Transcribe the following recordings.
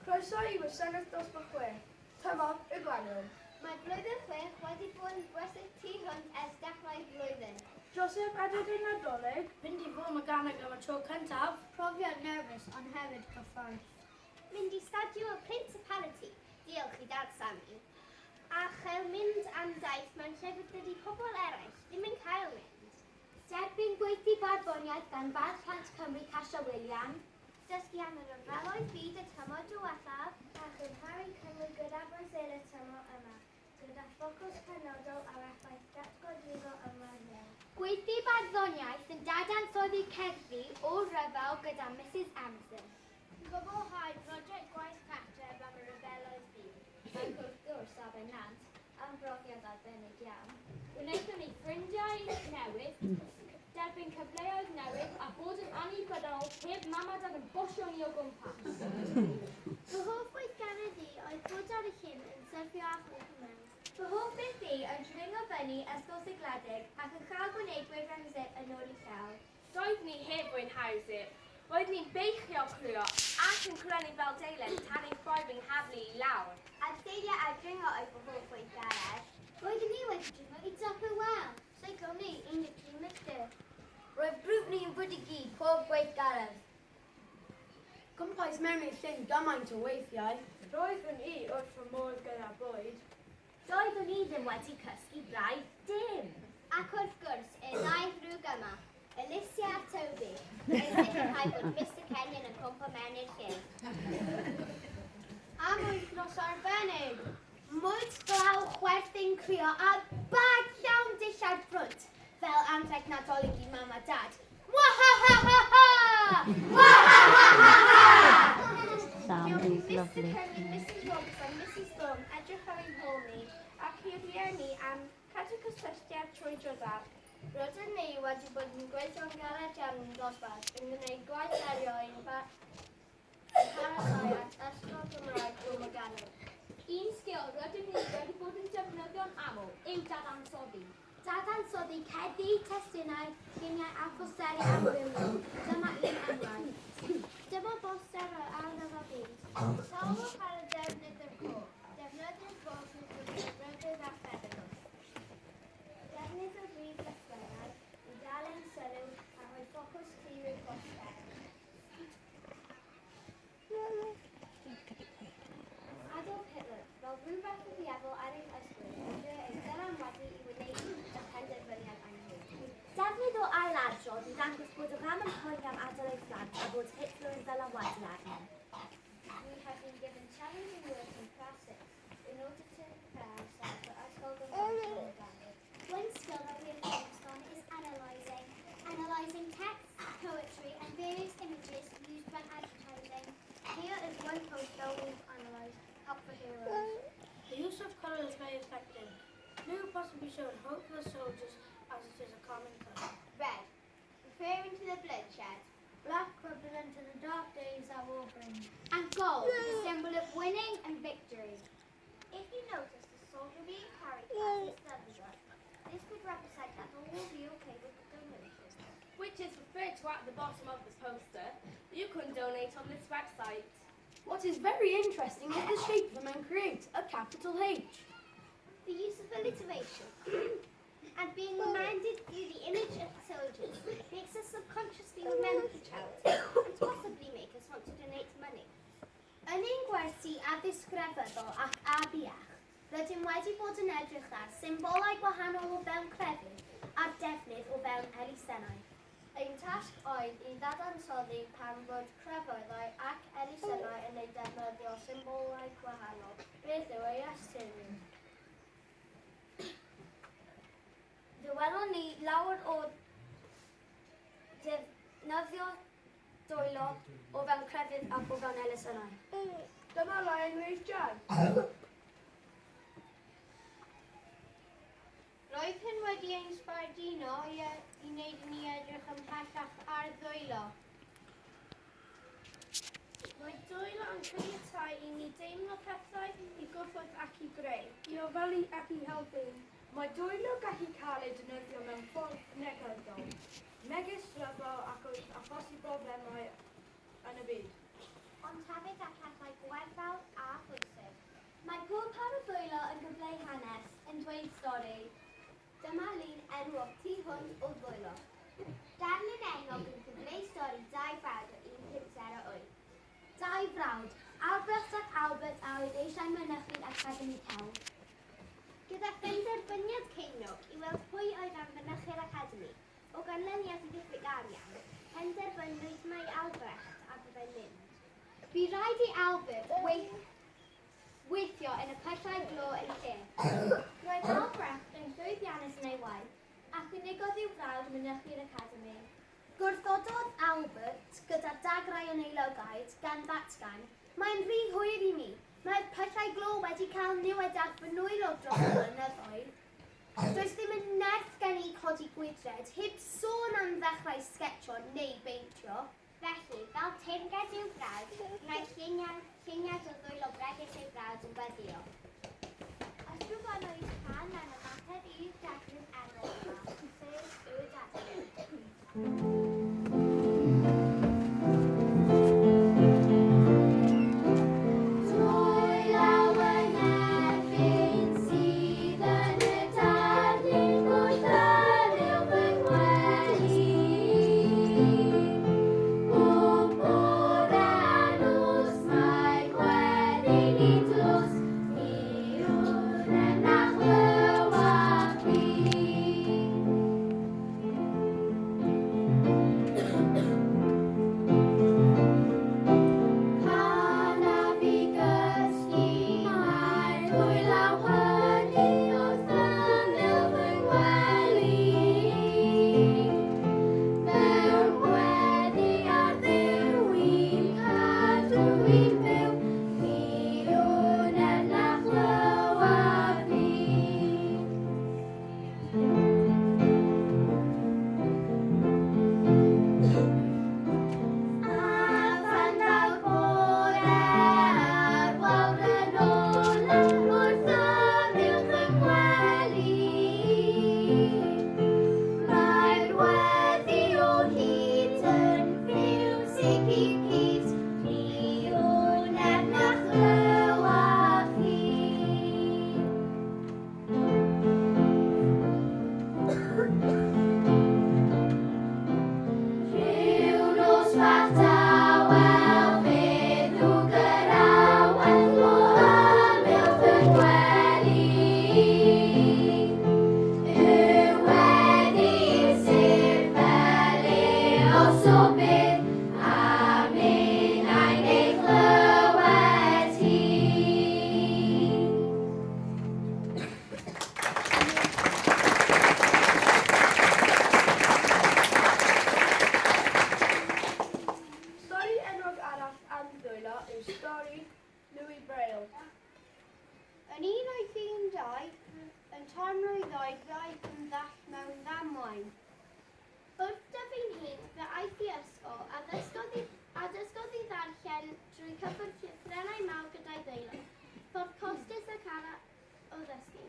Croeso i Wasanaeth Dosbarth 6, Tymor y Gwanwyn. Mae blwyddyn chwech wedi bod yn brysur tu hwnt ers dechrau'r flwyddyn. Joseph Edward y Nadolig. Mynd i Fro Morgannwg am y tro cyntaf. Profiad nerfus ond hefyd cyffrous. Mynd i Stadiwm y Principality, diolch i Dad Sammy. A chael mynd am daith mewn llefydd dydy pobl eraill ddim yn cael mynd. Derbyn gweithdy barddoniaeth gan Fardd Plant Cymru Casia Wiliams. Dysgu am y rhyfeloedd byd y tymor diwethaf. A chymharu Cymru gyda Brasil y tymor yma, gyda ffocws penodol ar effaith datgoedwigo ym Mrasil. Gweithdy barddoniaeth yn dadansoddi cerddi o'r rhyfel gyda Misus Emerson. Cwblhau project gwaith cartref am y rhyfeloedd byd. Ac wrth gwrs Aber Nant, am brofiad arbennig iawn. Wnaethon ni ffrindiau newydd, derbyn cyfleoedd newydd a bod yn annibynnol heb mam a dad yn bwsio ni o gwmpas. Fy hoff weithgaredd i oedd bod ar y llyn yn syrffio a chwmpo mewn. Fy hoff beth i oedd dringo fyny Ysgol Sigledig ac yn chael gwneud gwefrau zip yn ôl i llaw. Doeddwn i heb fwynhau zip. Roeddwn i'n beichio crio ac yn crynu fel deilen tan ei ffoi fy nghaflu i lawr. A'r seiliau a dringo oedd fy hoff weithgaredd. Roeddwn i wedi dringo i dop y wal, seiclo ni 13 milltir. Roedd grŵp ni yn fwyd i gyd pob gweithgaredd. Cwmpais mewn i'r llyn gymaint o weithiau. Roeddwn i wrth fy modd gyda bwyd. Doeddwn i ddim wedi cysgu braidd dim. Ac wrth gwrs, y ddau ddrwg yma, Alicia a Toby, yn sicrhau bod Mister Kenyon yn cwmpo mewn i'r llyn. Am wythnos arbennig! Mwyd, glaw, chwerthin, crio a bag llawn dillad brwnt fel anrheg Nadolig i Mam a Dad. Mwahahahaha! Mwahahahaha! Sam Diolch i is Mr lovely. Curry, Mrs Roberts a Mrs Thorne edrych ar ein hôl ni ac i rieni am cadw cysylltiad trwy drydar. Rydyn ni wedi bod yn gweithio'n galed iawn yn dosbarth yn gwneud gwaith erioed yn paratoi at Ysgol Gymraeg Bro Morgannwg. Un sgil rydym ni wedi bod yn defnyddio'n aml yw dadansoddi. Dadansoddi cerddi, testunau, lluniau a phosteri amrywiol. Dyma un enghraifft. Dyma boster o'r Ail Ryfel Byd. Sylwch ar y defnydd o'r coch. Defnyddir coch i gyfleu rhybudd a pherygl. Defnydd o brif llythrennau i ddalen sylw a rhoi ffocws clir i'r poster. Adolf Hitler, fel rhyw fath o ddiafol ar eich ysgwydd, yn drio eich dylanwadu i wneud y penderfyniad anghywir. Defnydd o ailadrodd i ddangos bod y fam yn poeni am adael ei phlant a bod Hitler yn dylanwadu arni. We have been given challenging work in class 6 in order to prepare ourselves for Ysgol Gymraeg Bro Morgannwg. One skill that we have focused on is analysing. Analysing texts, poetry and various images used when advertising. Here is one poster we've analysed, Help for Heroes. The use of colour is very effective. Blue possibly showing hope for the soldiers as it is a common colour. Red, referring to the bloodshed. Black representing the dark days that war brings. And gold, the symbol of winning and victory. If you notice the soldier being carried past his thunderstruck, this could represent that all will be okay with the donation. Which is referred to at the bottom of the poster. You can donate on this website. What is very interesting is the shape the men create, a capital H. The use of alliteration and being reminded through the image of the soldiers makes us subconsciously remember the charity and possibly make us want to donate money. Yn ein gwersi addysg grefyddol ac abiach, rydym wedi bod yn edrych ar symbolau gwahanol o fewn crefydd a'r defnydd o fewn elusennau. Ein tasg oedd i ddadansoddi pam fod crefyddau ac elusennau yn ei defnyddio symbolau gwahanol. Beth yw ei ystyr nhw? Fe welon ni lawer o defnyddio dwylo o fewn crefydd ac o fewn elusennau. Dyma rai enghreifftiau. Roedd hyn wedi ein sbarduno i, i wneud i ni edrych ymhellach ar ddwylo. Mae dwylo yn caniatáu i ni deimlo pethau, i gyffwrdd ac i greu. I ofalu ac i helpu. Mae dwylo gallu cael eu defnyddio mewn ffordd negyddol, megis rhyfel ac wrth achosi broblemau yn y byd. Ond hefyd â pethau gwerthfawr a phwysig. Mae pob par o ddwylo yn cyfleu hanes, yn dweud stori. Dyma lun enwog tu hwnt o ddwylo. Darlun enwog yn cyfleu stori dau frawd o 1508. Dau frawd, Albert ac Albert a oedd eisiau mynychu Academi Celf. Gyda phenderfyniad ceiniog i weld pwy oedd am fynychu'r Academi, o ganlyniad i ddiffyg arian, penderfynwyd mai Albrecht a fyddai'n mynd. Bu raid i Albert weithio yn y pyllau glo yn lle. Roedd Albrecht yn llwyddiannus yn ei waith ac cynigodd i'w frawd mynychu'r Academi. Gwrthododd Albert gyda dagrau yn ei lygaid gan ddatgan, mae'n rhy hwyr i mi. Mae'r pyllau glo wedi cael niwed ar fy nwylo dros y blynyddoedd. Does ddim yn nerth gen i codi gwydred, heb sôn am ddechrau sgetsio neu beintio. Felly, fel teyrnged i'w frawd, gwnaeth lluniad o ddwylo bregus ei frawd yn gweddïo. Ysgrifennwyd rhan mewn ymateb i'r darlun enwog yma, sef y darlun. Dwylaw yn erfyn sydd yn y darlun wrth ymyl fy ngwely. Bob bore a nos mae gweddi'n i dlws, mi yw'r na chlywaf fi. Pan af i gysgu, mae'r dwylaw hynny wrth ymyl fy ngwely. Mewn gweddi ar Dduw i'n cadw i'n fyw, mi wn ef na chlywaf fi. A phan ddaw'r bore a'r wawr yn ola wrth ymyl fy ngwely, mae'r weddi o hyd yn fiwsig i gyd, mi wn ef na chlywaf hi. Rhyw nos fach tawel, fe ddwg yr awel o ymyl fy ngwely. Y weddi yw sêr fel eos o byth, a minnau'n ei chlywed hi. Stori enwog arall am ddwylo yw stori Louis Braille. Yn 1812, yn 3 mlwydd oed, ddaeth yn ddall mewn ddamwain. Wrth dyfu'n hŷn, fe aeth i ysgol a dysgodd i ddarllen drwy cyffwrdd llythrennau mawr gyda'i ddwylo. Ffordd costus ac ara o ddysgu.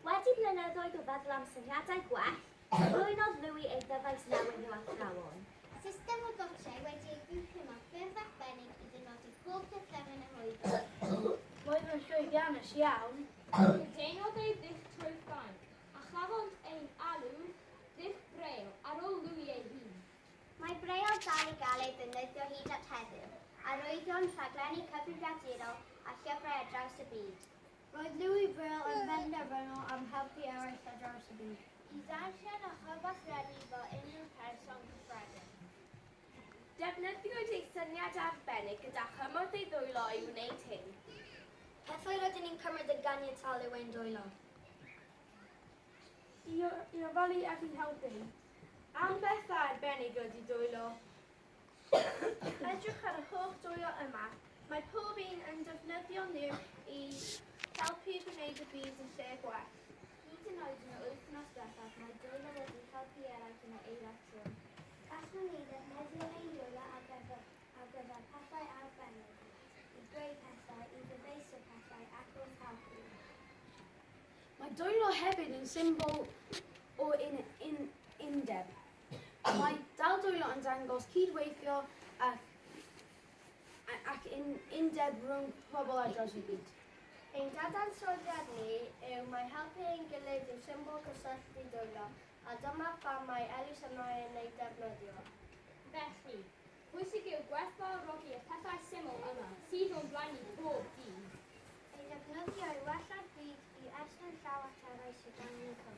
Wedi blynyddoedd o feddwl am syniadau gwell, cyflwynodd Louis ei ddyfais newydd i'w athrawon. System o ddotiau wedi ei grwpio mewn ffurf arbennig i ddynodi pob llythyren. llwyddiannus iawn. Lledaenodd ei ddull trwy Ffrainc, a chafodd ei alw'n ddull Braille ar ôl Louis ei hun. Mae Braille dal i gael ei ddefnyddio hyd at heddiw, arwyddion, rhaglenni cyfrifiadurol a llyfrau ar draws y byd. Roedd Louis Braille yn benderfynol am helpu eraill ar draws y byd. I ddarllen a chyfathrebu fel unrhyw person cyffredin. Defnyddiwyd ei syniad arbennig gyda chymorth ei ddwylo i wneud hyn. Pethau rydyn ni'n cymryd yn ganiataol yw ein dwylo. I ofalu ac i helpu. Am bethau arbennig ydy dwylo. Edrych ar y holl dwylo yma. Mae pob un yn defnyddio nhw i helpu gwneud y byd yn lle gwell. Hyd yn oed yn yr wythnos diwethaf, mae dwylo wedi helpu eraill yn yr eira trwm. Gallwn ni ddefnyddio ein dwylo ar gyfer pethau arbennig, i greu pethau, i ddyfeisio pethau ac wrth helpu. Mae dwylo hefyd yn symbol o undeb. Mae dal dwylo yn dangos cydweithio ac undeb rhwng pobl ar draws y byd. Ein dadansoddiad ni yw mae helpu ein gilydd yw symbol cysylltu dwylo, a dyma pham mae elusennau yn ei defnyddio. Felly, pwysig yw gwerthfawrogi y pethau syml yma sydd o'n blaen ni bob dydd. Ei defnyddio i wella'r byd, i estyn llaw at eraill sydd angen cymorth.